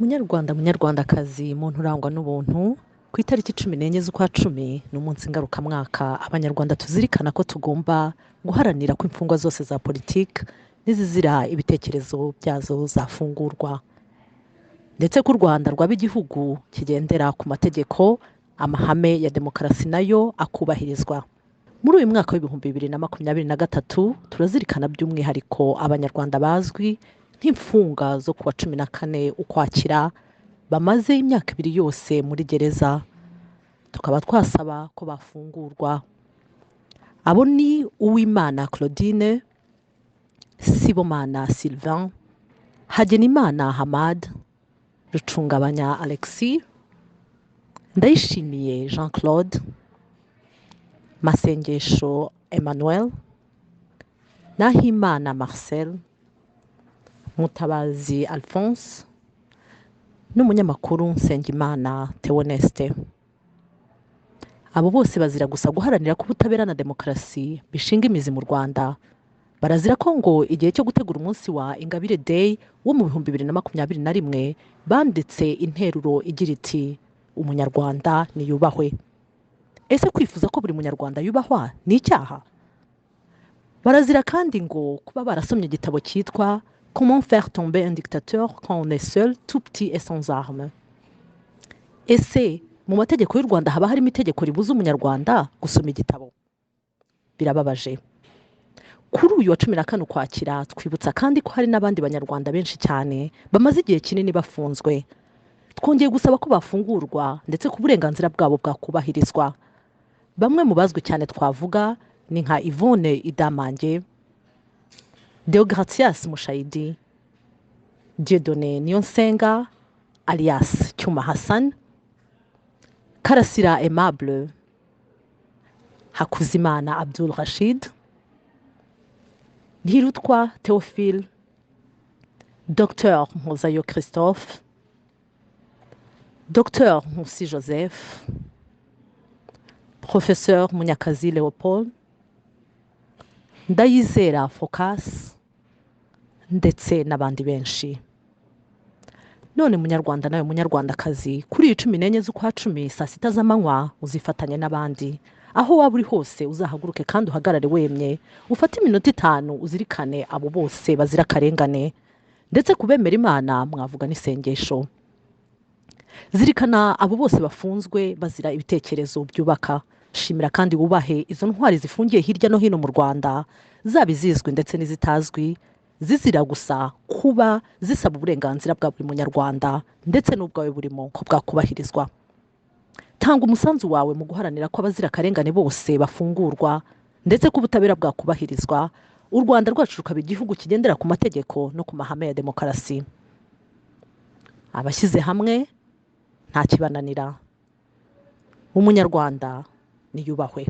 Munyarwanda, munyarwandakazi, muntu urangwa n'ubuntu, ku itariki 14 z'ukwa cumi ni umunsi ngarukamwaka Abanyarwanda tuzirikana ko tugomba guharanira ko imfungwa zose za politiki n'izizira ibitekerezo byazo zafungurwa, ndetse ko u Rwanda rwaba igihugu kigendera ku mategeko, amahame ya demokarasi nayo akubahirizwa. Muri uyu mwaka w'2023 turazirikana by'umwihariko Abanyarwanda bazwi nk'imfunga zo kuwa 14 Ukwakira bamaze imyaka 2 yose muri gereza, tukaba twasaba ko bafungurwa. Abo ni Uwimana Claudine, Sibomana Sylvain, Hagenimana Hamad, Rucungabanya Alexis, Ndayishimiye Jean Claude, Masengesho Emmanuel, Nahimana Marcel, Mutabazi Alphonse n'umunyamakuru Nsengimana Theoneste. Abo bose bazira gusa guharanira ko ubutabera na demokarasi bishinga imizi mu Rwanda. Barazira ko ngo igihe cyo gutegura umunsi wa Ingabire Day wo mu 2021 banditse interuro igira iti: Umunyarwanda niyubahwe. Ese kwifuza ko buri munyarwanda yubahwa ni icyaha? Barazira kandi ngo kuba barasomye igitabo cyitwa Comment faire tomber un dictateur quand on est seul, tout petit et sans armes. Ese mu mategeko y'u Rwanda haba harimo itegeko ribuza umunyarwanda gusoma igitabo? Birababaje. Kuri uyu wa 14 Ukwakira twibutsa kandi ko hari n'abandi banyarwanda benshi cyane bamaze igihe kinini bafunzwe. Twongeye gusaba ko bafungurwa ndetse ko uburenganzira bwabo bwakubahirizwa. Bamwe mu bazwi cyane twavuga ni nka Yvonne Idamange, Deogratias Mushayidi, Dieudonné Niyonsenga alias Cyuma Hassan, Karasira Aimable, Hakuzimana Abdul Rashid, Ntirutwa Theophile, Dr Mpozayo Christophe, Dr Nkusi Joseph, Professeur Munyakazi Leopold, Ndayizera Focas ndetse n'abandi benshi. None munyarwanda nawe munyarwandakazi, kuri iyi 14 z'ukwa cumi saa 6 z'amanywa uzifatanye n'abandi. Aho waba uri hose uzahaguruke kandi uhagarare wemye, ufate iminota 5 uzirikane abo bose bazira akarengane, ndetse kubemera Imana mwavuga n'isengesho. Zirikana abo bose bafunzwe bazira ibitekerezo byubaka. Shimira kandi wubahe izo ntwari zifungiye hirya no hino mu Rwanda, zaba izizwi ndetse n'izitazwi, zizira gusa kuba zisaba uburenganzira bwa buri munyarwanda ndetse n'ubwawe burimo ko bwakubahirizwa. Tanga umusanzu wawe mu guharanira ko abazira akarengane bose bafungurwa ndetse ko ubutabera bwakubahirizwa, u Rwanda rwacu rukaba igihugu kigendera ku mategeko no ku mahame ya demokarasi. Abashyize hamwe nta kibananira. Umunyarwanda niyubahwe.